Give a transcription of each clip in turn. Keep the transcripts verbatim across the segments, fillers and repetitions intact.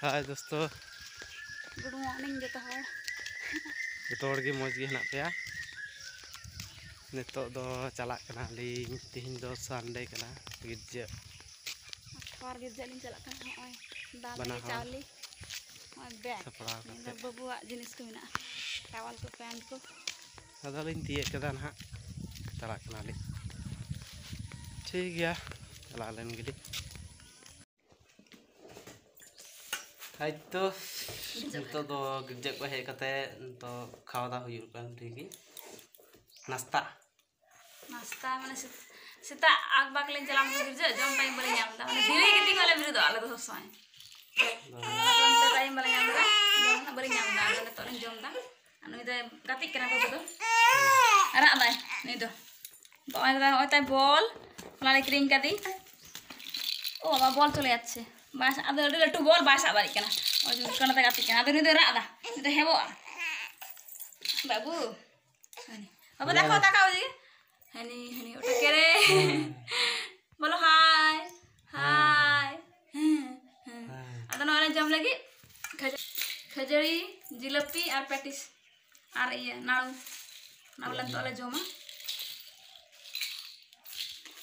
ᱦᱟᱭ ᱫᱳᱥᱛᱳ᱾ Good morning ᱡᱚᱛᱚ ᱦᱚᱲ᱾ ᱡᱚᱛᱚ ᱦᱚᱲ ᱜᱮ ᱢᱚᱡᱽ ᱜᱮ ᱦᱮᱱᱟᱜ ᱯᱮᱭᱟ? ᱱᱤᱛᱚᱜ ᱫᱚ ᱪᱟᱞᱟᱜ ᱠᱟᱱᱟᱞᱤᱧ, ᱛᱤᱦᱤᱧ ᱫᱚ Sunday ᱠᱟᱱᱟ, ᱜᱤᱨᱡᱟᱹ᱾ ᱟᱨ ᱜᱤᱨᱡᱟᱹ ᱞᱤᱧ ᱪᱟᱞᱟᱜ ᱠᱟᱱᱟ᱾ ᱱᱚᱜᱼᱚᱭ ᱫᱟᱜ ᱵᱟᱱᱟ ᱞᱟᱹᱜᱤᱫ ᱦᱚᱲ ᱪᱟᱣᱞᱮ, ᱱᱚᱜᱼᱚᱭ bag᱾ ᱥᱟᱯᱲᱟᱣ ᱱᱤᱭᱟᱹ ᱫᱚ ᱠᱟᱛᱮ᱾ ᱵᱟᱹᱵᱩᱣᱟᱜ ᱡᱤᱱᱤᱥ ᱠᱚ ᱢᱮᱱᱟᱜᱼᱟ, towel ᱠᱚ, pant ᱠᱚ᱾ ᱟᱫᱚ ᱞᱤᱧ ᱛᱤᱭᱟᱹᱜ ᱠᱮᱫᱟ ᱱᱟᱦᱟᱜ, ᱪᱟᱞᱟᱜ ᱠᱟᱱᱟᱞᱤᱧ᱾ ᱴᱷᱤᱠ ᱜᱮᱭᱟ, ᱪᱟᱞᱟᱣ ᱞᱮᱱ ᱜᱮᱞᱤᱧ᱾ ᱦᱚᱭᱛᱳ ᱱᱤᱛᱚᱜ ᱫᱚ ᱜᱤᱨᱡᱟᱹ ᱠᱚ ᱦᱮᱡ ᱠᱟᱛᱮ ᱱᱤᱛᱚᱜ ᱠᱷᱟᱣᱟ ᱫᱟᱣᱟ ᱦᱩᱭᱩᱜ ᱠᱟᱱ ᱴᱷᱤᱠ ᱜᱮ᱾ ᱱᱟᱥᱛᱟ᱾ ᱱᱟᱥᱛᱟ ᱢᱟᱱᱮ ᱥᱮᱛ-, ᱥᱮᱛᱟᱜ ᱟᱠ ᱵᱟᱠ ᱞᱮ ᱪᱟᱞᱟᱣ ᱞᱮᱱᱟ ᱜᱤᱨᱡᱟᱹ, ᱡᱚᱢ time ᱵᱟᱞᱮ ᱧᱟᱢ ᱮᱫᱟ, ᱢᱟᱱᱮ ᱵᱮᱨᱮᱫ ᱠᱟᱛᱮ ᱜᱮ ᱵᱟᱞᱮ ᱵᱮᱨᱮᱫᱚᱜᱼᱟ ᱟᱞᱮ ᱫᱚ ᱥᱚᱵᱽ ᱥᱚᱢᱚᱭ᱾ ᱟᱫᱚ ᱚᱱᱛᱮ time ᱵᱟᱞᱮ ᱧᱟᱢ ᱮᱫᱟ, ᱡᱚᱢ ᱦᱚᱸ ᱵᱟᱞᱮ ᱧᱟᱢ ᱮᱫᱟ, ᱟᱫᱚ ᱱᱤᱛᱚᱜ ᱞᱮ ᱡᱚᱢ ᱮᱫᱟ᱾ ᱟᱨ ᱱᱩᱭ ᱫᱚᱭ ᱜᱟᱛᱮᱜ ᱠᱟᱱᱟ ᱵᱟᱹᱵᱩ ᱫᱚ, ᱨᱟᱜ ᱫᱟᱭ ᱱᱩᱭ ᱫᱚ᱾ ᱱᱚᱜᱼᱚᱭ ᱫᱟᱫᱟ, ᱱᱚᱜᱼᱚᱭ ᱛᱟᱭ ᱵᱚᱞ, ᱦᱚᱞᱟ ᱞᱮ ᱠᱤᱨᱤᱧ ᱠᱟᱫᱮ᱾ ᱳ ᱵᱟᱵᱟ, ᱵᱚᱞ ᱪᱚᱞᱮ ᱡᱟᱪᱪᱷᱮ᱾ ᱵᱟᱭ ᱥᱟ-, ᱟᱫᱚ ᱟᱹᱰᱤ ᱞᱟᱹᱴᱩ ᱵᱚᱞ ᱵᱟᱭ ᱥᱟᱵ ᱫᱟᱲᱮᱭᱟᱜ ᱠᱟᱱᱟ᱾ ᱱᱚᱜᱼᱚᱭ ᱡᱮ ᱩᱥᱠᱟᱹ ᱱᱟᱛᱮ ᱜᱟᱛᱮᱜ ᱠᱟᱱᱟ᱾ ᱟᱫᱚ ᱱᱩᱭ ᱫᱚᱭ ᱨᱟᱜ ᱮᱫᱟ, ᱱᱩᱭ ᱫᱚ ᱦᱮᱵᱚᱜᱼᱟ᱾ ᱵᱟᱹᱵᱩ, ᱦᱟᱹᱱᱤ, ᱵᱟᱵᱟ, ᱫᱟᱠᱟ, ᱫᱟᱠᱟ ᱩᱫᱩᱜ᱾ ᱦᱟᱹᱱᱤ, ᱦᱟᱹᱱᱤ, ᱚᱴᱟᱠᱮ ᱨᱮ᱾ ᱦᱮᱸ᱾ ᱵᱚᱞᱚ, hi, hi᱾ ᱦᱮᱸ, ᱦᱮᱸ᱾ ᱦᱮᱸ᱾ ᱟᱫᱚ ᱱᱚᱣᱟ ᱞᱮ ᱡᱚᱢ ᱞᱟᱹᱜᱤᱫ ᱠᱷᱟᱹᱡᱟᱹ-, ᱠᱷᱟᱹᱡᱟᱹᱲᱤ, ᱡᱤᱞᱟᱹᱯᱤ ᱟᱨ patties᱾ ᱟᱨ ᱤᱭᱟᱹ, ᱱᱟᱲᱩ᱾ ᱱᱟᱲᱩ ᱞᱮ ᱱᱤᱛᱚᱜ ᱞᱮ ᱡᱚᱢᱟ᱾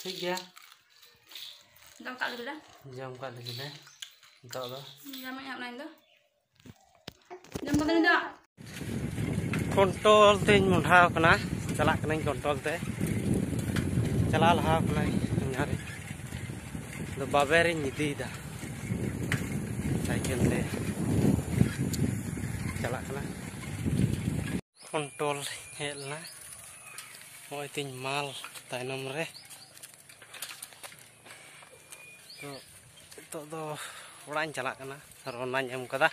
ᱴᱷᱤᱠ ᱜᱮᱭᱟ᱾ ᱡᱚᱢ ᱠᱟᱜ ᱞᱮᱜᱮ ᱞᱮ᱾ ᱡᱚᱢ ᱠᱟᱜ ᱞᱮᱜᱮ ᱞᱮ ᱱᱤᱛᱚᱜ ᱫᱚ᱾ ᱡᱚᱢᱮᱫ ᱟᱹᱧ ᱦᱟᱸᱜ ᱚᱱᱟ ᱤᱧ ᱫᱚ᱾ ᱡᱚᱢ ᱠᱟᱛᱮ ᱱᱤᱛᱚᱜ ᱠᱚᱱᱴᱳᱞ ᱛᱮᱧ ᱢᱚᱦᱰᱟᱣ ᱠᱟᱱᱟ, ᱪᱟᱞᱟᱜ ᱠᱟᱹᱱᱟᱹᱧ ᱠᱚᱱᱴᱳᱞ ᱛᱮ᱾ ᱪᱟᱞᱟᱣ ᱞᱟᱦᱟ ᱠᱟᱱᱟᱧ ᱡᱟᱦᱟᱸ ᱨᱮ᱾ ᱟᱫᱚ ᱵᱟᱵᱮᱨᱤᱧ ᱤᱫᱤᱭᱮᱫᱟ ᱥᱟᱭᱠᱮᱞ ᱛᱮ᱾ ᱪᱟᱞᱟᱜ ᱠᱟᱱᱟ᱾ ᱠᱚᱱᱴᱳᱞ ᱦᱮᱡ ᱞᱮᱱᱟ᱾ ᱱᱚᱜᱼᱚᱭ ᱛᱤᱧ ᱢᱟᱞ ᱛᱟᱭᱱᱚᱢ ᱨᱮ᱾ ᱛᱚ, ᱱᱤᱛᱚᱜ ᱫᱚ ᱚᱲᱟᱜ ᱤᱧ ᱪᱟᱞᱟᱜ ᱠᱟᱱᱟ, ᱨᱚᱣᱱᱟᱧ ᱮᱢ ᱠᱟᱫᱟ᱾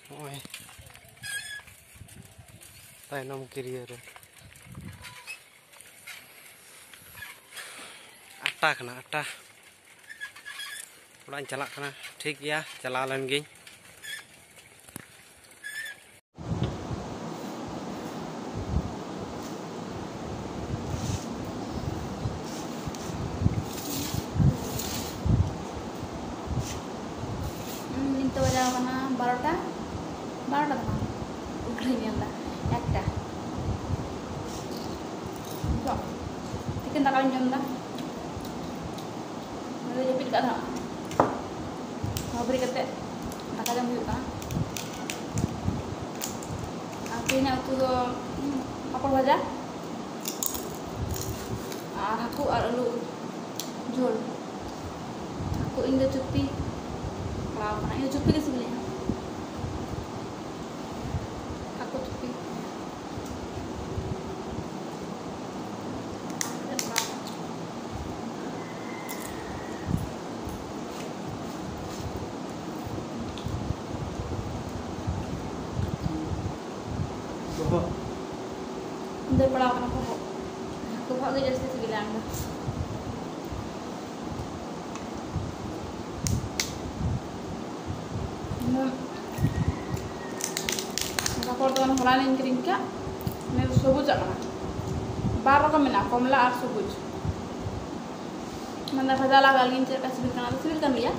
ᱱᱚᱜᱼᱚᱭ ᱛᱟᱭᱱᱚᱢ ᱠᱮᱨᱤᱭᱟᱨ ᱨᱮ ᱟᱴᱟ ᱠᱟᱱᱟ, ᱟᱴᱟ᱾ ᱚᱲᱟᱜ ᱤᱧ ᱪᱟᱞᱟᱜ ᱠᱟᱱᱟ᱾ ᱴᱷᱤᱠ ᱜᱮᱭᱟ, ᱪᱟᱞᱟᱣ ᱞᱮᱱ ᱜᱤᱧ᱾ ᱪᱟᱞᱟᱜ ᱦᱟᱸᱜ᱾ ᱱᱚᱣᱟ ᱵᱷᱟᱹᱨᱤ ᱠᱟᱛᱮ ᱫᱟᱠᱟ ᱡᱚᱢ ᱦᱩᱭᱩᱜ ᱠᱟᱱᱟ᱾ ᱟᱨ ᱛᱮᱦᱮᱧᱟᱜ ᱩᱛᱩ ᱫᱚ, ᱩᱸ, ᱯᱟᱯᱚᱲ ᱵᱷᱟᱡᱟ ᱟᱨ ᱦᱟᱹᱠᱩ ᱟᱨ ᱟᱹᱞᱩ ᱡᱷᱳᱞ᱾ ᱦᱟᱹᱠᱩ ᱤᱧ ᱫᱚ ᱪᱩᱯᱤ ᱯᱟᱲᱟᱣ ᱠᱟᱱᱟ, ᱤᱧ ᱫᱚ ᱪᱩᱯᱤ ᱜᱮ ᱥᱤᱵᱤᱞᱤᱧᱟ᱾ ᱦᱟᱹᱠᱩ ᱪᱩᱯᱤ᱾ ᱵᱚᱦᱚᱜ᱾ ᱤᱧ ᱫᱚ ᱯᱟᱲᱟᱣ ᱠᱟᱱᱟ ᱵᱚᱦᱚᱜ᱾ ᱦᱟᱹᱠᱩ ᱵᱚᱦᱚᱜ ᱜᱮ ᱡᱟᱹᱥᱛᱤ ᱥᱤᱵᱤᱞᱟ ᱤᱧ ᱫᱚ᱾ ᱦᱩᱸ᱾ ᱯᱟᱯᱚᱲ ᱫᱚ ᱦᱚᱞᱟᱱᱤᱧ ᱠᱤᱨᱤᱧ ᱠᱟᱜ, ᱱᱤᱭᱟᱹ ᱫᱚ ᱥᱚᱵᱩᱡᱟᱜ ᱠᱟᱱᱟ᱾ ᱵᱟᱨ ᱨᱚᱠᱚᱢ ᱢᱮᱱᱟᱜᱼᱟ, ᱠᱚᱢᱞᱟ ᱟᱨ ᱥᱚᱵᱩᱡ᱾ ᱢᱟᱱᱮ ᱵᱷᱟᱡᱟ ᱞᱟᱜᱟ ᱞᱤᱧ ᱪᱮᱫ ᱞᱮᱠᱟ ᱥᱤᱵᱤᱞ ᱠᱟᱱᱟ, ᱥᱤᱵᱤᱞ ᱠᱟᱱ ᱜᱮᱭᱟ᱾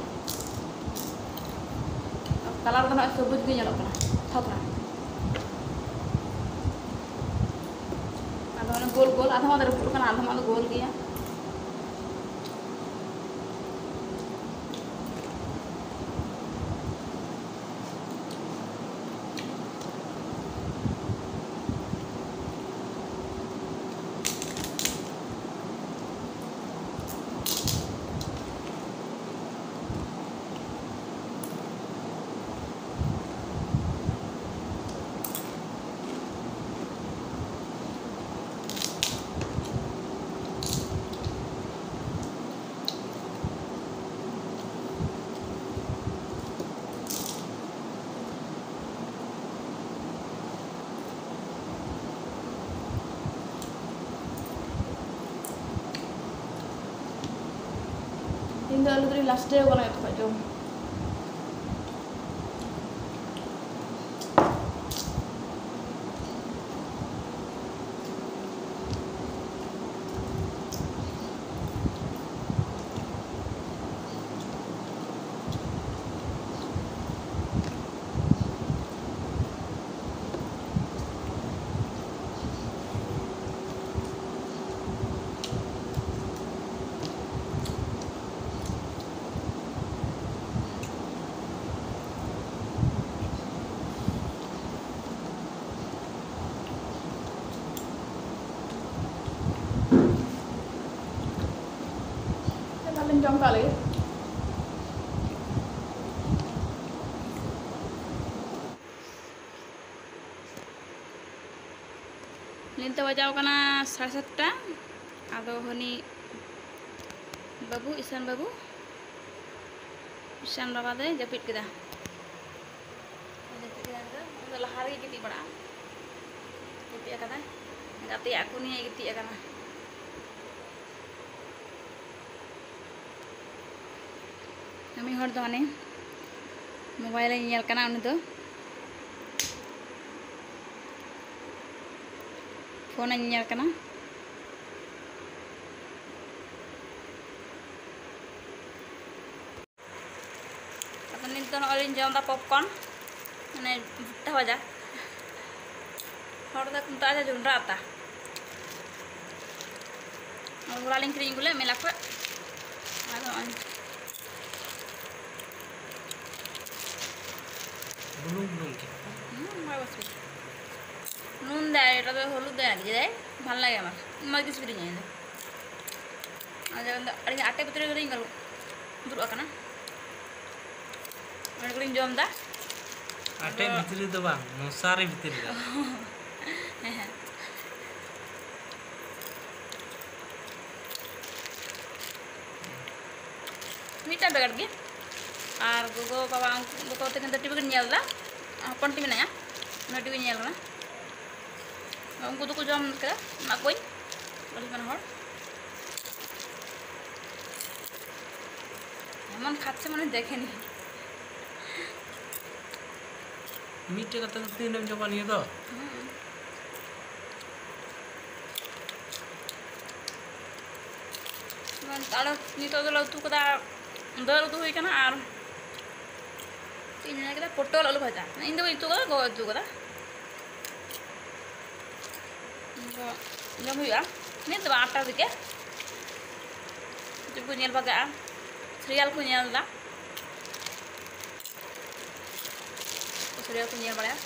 ᱠᱟᱞᱟᱨ ᱫᱚ ᱱᱚᱜᱼᱚᱭ ᱥᱚᱵᱩᱡ ᱜᱮ ᱧᱮᱞᱚᱜ ᱠᱟᱱᱟ, ᱥᱟᱛ ᱨᱮᱱᱟᱜ᱾ ᱟᱫᱚ ᱚᱱᱮ ᱜᱳᱞ ᱜᱳᱞ, ᱟᱫᱷᱚᱢᱟᱜ ᱫᱚ ᱨᱟᱹᱯᱩᱫ ᱠᱟᱱᱟ, ᱟᱫᱷᱚᱢᱟᱜ ᱫᱚ ᱜᱳᱞ ᱜᱮᱭᱟ᱾ ᱤᱧ ᱫᱚ ᱟᱹᱞᱩ ᱫᱚᱧ ᱞᱟᱥᱴᱮ ᱠᱟᱱᱟ ᱡᱚᱛᱚ ᱠᱷᱚᱡ ᱡᱚᱢ᱾ ᱡᱚᱢ ᱠᱟᱜ ᱞᱮᱜᱮ᱾ ᱱᱤᱛ ᱫᱚ ᱵᱟᱡᱟᱣ ᱠᱟᱱᱟ ᱥᱟᱲᱮ ᱥᱟᱛᱴᱟ᱾ ᱟᱫᱚ ᱦᱟᱹᱱᱤ ᱵᱟᱹᱵᱩ, ᱤᱥᱟᱱ ᱵᱟᱹᱵᱩ, ᱤᱥᱟᱱ ᱵᱟᱵᱟ ᱫᱚᱭ ᱡᱟᱹᱯᱤᱫ ᱠᱮᱫᱟ᱾ ᱡᱟᱹᱯᱤᱫ ᱠᱮᱫᱟ ᱱᱤᱛᱚᱜ᱾ ᱩᱱᱤ ᱫᱚ ᱞᱟᱦᱟ ᱨᱮᱜᱮ ᱜᱤᱛᱤᱡ ᱵᱟᱲᱟᱜᱼᱟ᱾ ᱡᱟᱹᱯᱤᱫ ᱟᱠᱟᱫᱟᱭ᱾ ᱜᱟᱛᱮᱭᱟᱜ ᱠᱚ ᱱᱤᱭᱮ ᱜᱤᱛᱤᱡ ᱟᱠᱟᱱᱟ᱾ ᱢᱤᱫ ᱦᱚᱲ ᱫᱚ ᱦᱟᱱᱮ mobile ᱮ ᱧᱮᱞ ᱠᱟᱱᱟ, ᱩᱱᱤ ᱫᱚ phone ᱮ ᱧᱮᱞ ᱠᱟᱱᱟ᱾ ᱟᱫᱚ ᱱᱤᱛ ᱫᱚ ᱱᱚᱜᱼᱚᱭ ᱞᱤᱧ ᱡᱚᱢ ᱮᱫᱟ popcorn, ᱢᱟᱱᱮ ᱵᱷᱩᱴᱴᱟ ᱵᱷᱟᱡᱟ᱾ ᱦᱚᱲ ᱫᱚ ᱢᱮᱛᱟᱜᱼᱟ ᱡᱮ ᱡᱚᱱᱰᱨᱟ ᱟᱛᱟ᱾ ᱟᱨ ᱦᱚᱞᱟ ᱞᱤᱧ ᱠᱤᱨᱤᱧ ᱟᱹᱜᱩ ᱞᱮᱫ ᱢᱮᱞᱟ ᱠᱷᱚᱡ᱾ ᱟᱫᱚ ᱱᱚᱜᱼᱚᱭ ᱵᱩᱞᱩᱝ ᱵᱩᱞᱩᱝ ᱜᱮ᱾ ᱦᱩᱸ, ᱵᱟᱭ ᱵᱟᱥᱠᱮ᱾ ᱱᱩᱱ ᱫᱟᱭ, ᱮᱴᱟ ᱫᱚ ᱦᱚᱞᱩᱫ ᱫᱟᱭ, ᱟᱹᱰᱤ ᱡᱟᱫᱟᱭ, ᱵᱷᱟᱞ ᱞᱟᱜᱮ ᱟᱢᱟᱨ᱾ ᱢᱚᱡᱽ ᱜᱮ ᱥᱤᱵᱤᱞᱤᱧᱟ ᱤᱧ ᱫᱚ᱾ ᱟᱫᱚ ᱟᱹᱞᱤᱧ ᱟᱴᱮ ᱵᱷᱤᱛᱨᱤ ᱨᱮᱞᱤᱧ ᱫᱩᱲᱩᱵ ᱟᱠᱟᱱᱟ᱾ ᱚᱸᱰᱮ ᱜᱮᱞᱤᱧ ᱡᱚᱢ ᱮᱫᱟ᱾ ᱟᱴᱮ ᱟᱫᱚ ᱵᱷᱤᱛᱨᱤ ᱫᱚ ᱵᱟᱝ, ᱢᱚᱥᱟᱨᱤ ᱵᱷᱤᱛᱨᱤ ᱨᱮ᱾ ᱦᱮᱸ, ᱦᱮᱸ᱾ ᱢᱤᱫᱴᱟᱝ packet ᱜᱮ᱾ ᱟᱨ ᱜᱚᱜᱚ ᱵᱟᱵᱟ ᱩᱱᱠᱩ ᱜᱚᱜᱚ ᱛᱟᱹᱠᱤᱱ ᱫᱚ TV ᱠᱤᱱ ᱧᱮᱞ ᱮᱫᱟ, ᱦᱚᱯᱚᱱ TV ᱢᱮᱱᱟᱭᱟ, ᱩᱱᱤ TV ᱧᱮᱞ ᱠᱟᱱᱟ᱾ ᱩᱱᱠᱩ ᱫᱚᱠᱚ ᱡᱚᱢ ᱠᱮᱫᱟ, ᱮᱢᱟᱜ ᱠᱚᱣᱟᱧ ᱟᱹᱞᱤᱧ ᱵᱟᱱᱟ ᱦᱚᱲ᱾ ᱮᱢᱚᱱ ᱠᱷᱟচ্ছে মানে দেখেনি। ᱢᱤᱫᱴᱮᱡ ᱠᱟᱛᱮ ᱫᱚ ᱛᱤᱱᱟᱹᱜ ᱮᱢ ᱡᱚᱢᱟ ᱱᱤᱭᱟᱹ ᱫᱚ? ᱦᱩᱸ᱾ ᱟᱨ ᱱᱤᱛᱚᱜ ᱫᱚᱞᱮ ᱩᱛᱩ ᱠᱟᱫᱟ, ᱫᱟᱹᱞ ᱩᱛᱩ ᱦᱩᱭ ᱠᱟᱱᱟ ᱟᱨ ᱪᱮᱫ ᱤᱧ ᱢᱮᱱ ᱠᱮᱫᱟ, ᱯᱚᱴᱚᱞ ᱟᱹᱞᱩ ᱵᱷᱟᱡᱟ᱾ ᱤᱧ ᱫᱚ ᱵᱟᱹᱧ ᱩᱛᱩ ᱠᱟᱫᱟ, ᱜᱚᱜᱚᱭ ᱩᱛᱩ ᱠᱟᱫᱟ᱾ ᱡᱚᱢ ᱦᱩᱭᱩᱜᱼᱟ ᱱᱤᱛ ᱫᱚ ᱵᱟᱝ, ᱟᱴᱴᱟ ᱫᱤᱠᱮ᱾ YouTube ᱠᱚ ᱧᱮᱞ ᱵᱷᱟᱜᱟᱜᱼᱟ, serial ᱠᱚ ᱧᱮᱞ ᱮᱫᱟ, serial ᱠᱚ ᱧᱮᱞ ᱵᱟᱲᱟᱭᱟ᱾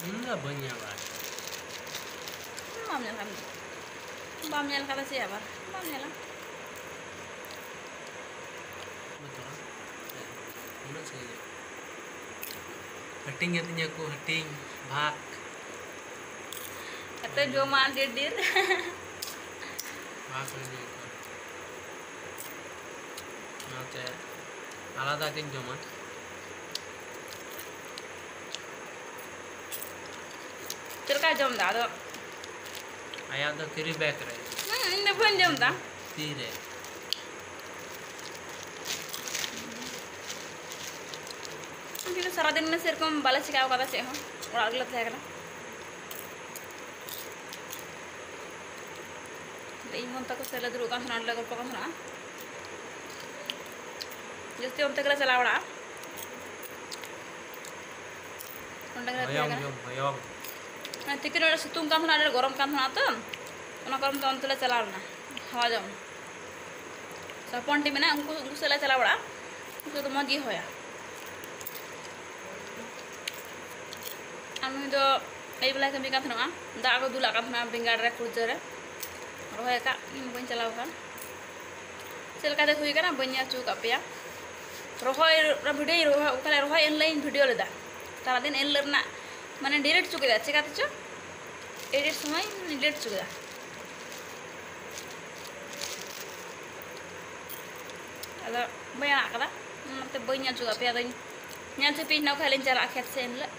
ᱤᱧ ᱫᱚ ᱵᱟᱹᱧ ᱧᱮᱞ ᱵᱟᱲᱟ ᱠᱟᱫᱟ᱾ ᱵᱟᱢ ᱧᱮᱞ ᱠᱟᱫᱟ? ᱵᱟᱢ ᱧᱮᱞ ᱠᱟᱫᱟ ᱪᱮᱫ ᱟᱵᱟᱨ? ᱵᱟᱢ ᱧᱮᱞᱟ? ᱵᱟᱹᱪᱩᱜᱼᱟ᱾ ᱩᱱᱟᱹᱜ ᱥᱟᱺᱜᱤᱧ ᱨᱮ᱾ ᱦᱟᱹᱴᱤᱧ ᱟᱹᱛᱤᱧᱟ ᱠᱚ, ᱦᱟᱹᱴᱤᱧ, ᱵᱷᱟᱜᱽ᱾ ᱠᱟᱛᱮ ᱡᱚᱢᱟ ᱰᱷᱮᱨ ᱰᱷᱮᱨ᱾ ᱵᱷᱟᱜᱽ ᱞᱮ ᱧᱩᱭ ᱠᱚᱣᱟ᱾ ᱚᱱᱟᱛᱮ ᱟᱞᱟᱫᱟ ᱜᱤᱧ ᱡᱚᱢᱟ᱾ ᱪᱮᱫ ᱞᱮᱠᱟᱭ ᱡᱚᱢ ᱫᱟ ᱟᱫᱚ? ᱟᱭᱟᱜ ᱫᱚ ᱠᱮᱨᱤ ᱵᱮᱜᱽ ᱨᱮ᱾ ᱦᱩᱸ, ᱤᱧ ᱫᱚ ᱵᱟᱹᱧ ᱡᱚᱢ ᱫᱟ᱾ ᱛᱤ ᱨᱮ᱾ ᱩᱱᱠᱤᱱ ᱫᱚ ᱥᱟᱨᱟᱫᱤᱱ ᱢᱟ ᱥᱮᱨᱚᱠᱚᱢ ᱵᱟᱞᱮ ᱪᱤᱠᱟᱹᱣ ᱠᱟᱫᱟ ᱪᱮᱫ ᱦᱚᱸ, ᱚᱲᱟᱜ ᱨᱮᱜᱮ ᱞᱮ ᱛᱟᱦᱮᱸ ᱠᱟᱱᱟ᱾ ᱤᱧ ᱵᱚᱱ ᱛᱟᱠᱚ ᱥᱮᱫ ᱞᱮ ᱫᱩᱲᱩᱵ ᱠᱟᱱ ᱛᱟᱦᱮᱱᱟ, ᱚᱸᱰᱮ ᱞᱮ ᱜᱚᱞᱯᱚ ᱠᱟᱱ ᱛᱟᱦᱮᱱᱟ᱾ ᱡᱟᱹᱥᱛᱤ ᱚᱱᱛᱮ ᱜᱮᱞᱮ ᱪᱟᱞᱟᱣ ᱵᱟᱲᱟᱜᱼᱟ᱾ ᱚᱸᱰᱮ ᱜᱮᱞᱮ ᱛᱟᱦᱮᱸ ᱦᱚᱭᱚᱝ ᱠᱟᱱᱟ᱾ ᱡᱚᱢ, ᱦᱚᱭᱚᱝ᱾ ᱦᱮᱸ, ᱛᱤᱠᱤᱱ ᱵᱮᱲᱟ ᱥᱤᱛᱩᱝ ᱠᱟᱱ ᱛᱟᱦᱮᱱᱟ, ᱟᱹᱰᱤ ᱜᱚᱨᱚᱢ ᱠᱟᱱ ᱛᱟᱦᱮᱱᱟ ᱛᱚ, ᱚᱱᱟ ᱠᱟᱨᱚᱱ ᱛᱮ ᱚᱱᱛᱮ ᱞᱮ ᱪᱟᱞᱟᱣ ᱞᱮᱱᱟ ᱦᱟᱣᱟ ᱡᱚᱢ᱾ ᱥᱚᱯᱚᱱ ᱴᱤ ᱢᱮᱱᱟᱜᱼᱟ, ᱩᱱᱠᱩ, ᱩᱱᱠᱩ ᱥᱮᱫ ᱞᱮ ᱪᱟᱞᱟᱣ ᱵᱟᱲᱟᱜᱼᱟ, ᱩᱱᱠᱩ ᱫᱚ ᱢᱚᱡᱽ ᱜᱮ ᱦᱚᱭᱟ᱾ ᱟᱨ ᱱᱩᱭ ᱫᱚ ᱟᱹᱭᱩᱵ ᱵᱮᱞᱟᱭ ᱠᱟᱹᱢᱤ ᱠᱟᱱ ᱛᱟᱦᱮᱱᱚᱜᱼᱟ, ᱫᱟᱜ ᱠᱚ ᱫᱩᱞᱟᱜ ᱠᱟᱱ ᱛᱟᱦᱮᱱᱟ ᱵᱮᱸᱜᱟᱲ ᱨᱮ, ᱠᱩᱲᱪᱟᱹ ᱨᱮ ᱨᱚᱦᱚᱭ ᱟᱠᱟᱫ, ᱤᱧ ᱵᱟᱹᱧ ᱪᱟᱞᱟᱣ ᱟᱠᱟᱱ᱾ ᱪᱮᱫ ᱞᱮᱠᱟᱛᱮ ᱦᱩᱭ ᱠᱟᱱᱟ ᱵᱟᱹᱧ ᱧᱮᱞ ᱦᱚᱪᱚ ᱟᱠᱟᱫ ᱯᱮᱭᱟ᱾ ᱨᱚᱦᱚᱭ, ᱚᱱᱟ ᱵᱷᱤᱰᱤᱭᱳᱧ ᱨᱚᱦᱚᱭ, ᱚᱠᱟᱨᱮ ᱨᱚᱦᱚᱭ ᱮᱱ ᱦᱤᱞᱳᱜ ᱤᱧ ᱵᱷᱤᱰᱤᱭᱳ ᱞᱮᱫᱟ, ᱥᱟᱨᱟᱫᱤᱱ ᱮᱱ ᱦᱤᱞᱳᱜ ᱨᱮᱱᱟᱜ ᱢᱟᱱᱮ ᱰᱤᱞᱤᱴ ᱦᱚᱪᱚ ᱠᱮᱫᱟ, ᱪᱮᱠᱟ ᱛᱮᱪᱚ ᱮᱰᱤᱴ ᱥᱚᱢᱚᱭ ᱰᱤᱞᱤᱴ ᱦᱚᱪᱚ ᱠᱮᱫᱟ᱾ ᱟᱫᱚ ᱵᱟᱹᱧ ᱟᱲᱟᱜ ᱠᱟᱫᱟ, ᱚᱱᱟᱛᱮ ᱵᱟᱹᱧ ᱧᱮᱞ ᱦᱚᱪᱚ ᱠᱟᱜ ᱯᱮᱭᱟ᱾ ᱟᱫᱚᱧ ᱧᱮᱞ ᱦᱚᱪᱚ ᱯᱮᱭᱟᱹᱧ ᱦᱟᱸᱜ, ᱚᱠᱟ ᱦᱤᱞᱳᱜ ᱤᱧ ᱪᱟᱞᱟᱜᱼᱟ ᱠᱷᱮᱛ ᱥᱮᱫ ᱮᱱ ᱦᱤᱞᱳᱜ᱾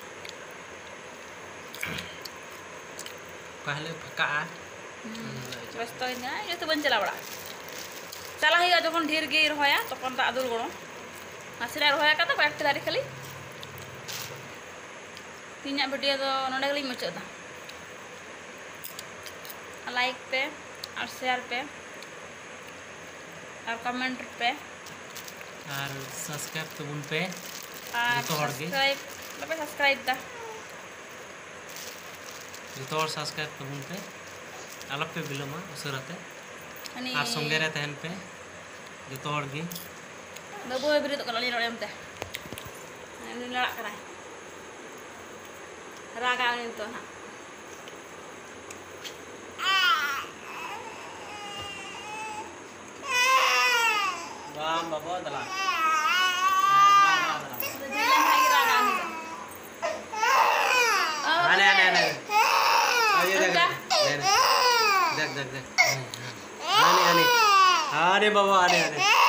ᱚᱠᱟ ᱦᱤᱞᱳᱜ ᱯᱷᱟᱸᱠᱟᱜᱼᱟ, ᱦᱩᱸ, ᱩᱱ ᱦᱤᱞᱳᱜ ᱪᱟᱞᱟᱜᱼᱟ᱾ ᱵᱮᱥᱛᱚ ᱜᱤᱧ ᱛᱟᱦᱮᱱᱟ, ᱤᱱᱟᱹᱛᱮ ᱵᱟᱹᱧ ᱪᱟᱞᱟᱣ ᱵᱟᱲᱟᱜᱼᱟ᱾ ᱪᱟᱞᱟᱜ ᱦᱩᱭᱩᱜᱼᱟ ᱡᱚᱠᱷᱚᱱ ᱰᱷᱮᱨ ᱜᱮ ᱨᱚᱦᱚᱭᱟ, ᱛᱚᱠᱷᱚᱱ ᱫᱟᱜ ᱫᱩᱞ ᱜᱚᱲᱚ᱾ ᱱᱟᱥᱮᱱᱟᱜ ᱨᱚᱦᱚᱭ ᱟᱠᱟᱫᱟ, ᱠᱚᱭᱮᱠᱴᱤ ᱫᱟᱨᱮ ᱠᱷᱟᱹᱞᱤ᱾ ᱛᱮᱦᱮᱧᱟᱜ ᱵᱷᱤᱰᱤᱭᱳ ᱫᱚ ᱱᱚᱰᱮ ᱜᱮᱞᱤᱧ ᱢᱩᱪᱟᱹᱫ ᱮᱫᱟ᱾ ᱞᱟᱭᱤᱠ ᱯᱮ ᱟᱨ ᱥᱮᱭᱟᱨ ᱯᱮ ᱟᱨ ᱠᱚᱢᱮᱱᱴ ᱯᱮ᱾ ᱟᱨ ᱥᱟᱵᱥᱠᱨᱟᱭᱤᱵ ᱛᱟᱵᱚᱱ ᱯᱮ ᱟᱨ ᱡᱚᱛᱚ ᱦᱚᱲ ᱜᱮ᱾ ᱥᱟᱵᱥᱠᱨᱟᱭᱤᱵ ᱵᱟᱯᱮ ᱥᱟᱵᱥᱠᱨᱟᱭᱤᱵ ᱫᱟ? ᱡᱚᱛᱚ ᱦᱚᱲ ᱥᱟᱵᱥᱠᱨᱟᱭᱤᱵ ᱛᱟᱵᱚᱱ ᱯᱮ, ᱟᱞᱚᱯᱮ ᱵᱤᱞᱚᱢᱟ ᱩᱥᱟᱹᱨᱟ ᱛᱮ᱾ ᱩᱱᱤ ᱟᱨ ᱥᱚᱸᱜᱮ ᱨᱮ ᱛᱟᱦᱮᱱ ᱯᱮ ᱡᱚᱛᱚ ᱦᱚᱲ ᱜᱮ᱾ ᱵᱟᱹᱵᱩ ᱦᱚᱸᱭ ᱵᱮᱨᱮᱫᱚᱜ ᱠᱟᱱᱟ, ᱩᱱᱤ ᱱᱚᱰᱮ ᱚᱱᱛᱮ᱾ ᱩᱱᱤ ᱞᱟᱲᱟᱜ ᱠᱟᱱᱟᱭ᱾ ᱨᱟᱜᱟ ᱩᱱᱤ ᱱᱤᱛᱚᱜ ᱦᱟᱸᱜ᱾ ᱵᱟᱝ ᱵᱟᱵᱟ, ᱫᱮᱞᱟ᱾ ᱫᱮᱞᱟ, ᱫᱮᱞᱟ, ᱫᱮᱞᱟ᱾ ᱦᱟᱱᱮ, ᱦᱟᱱᱮ, ᱦᱟᱱᱮ᱾ ᱟᱭᱳ, ᱫᱮᱠᱷ, ᱚᱱᱠᱟ᱾ ᱫᱮᱠᱷ, ᱫᱮᱠᱷ, ᱫᱮᱠᱷ᱾ ᱦᱟᱱᱮ, ᱦᱟᱱᱮ᱾ ᱦᱟᱱᱮ ᱵᱟᱵᱟ, ᱦᱟᱱᱮ, ᱦᱟᱱᱮ᱾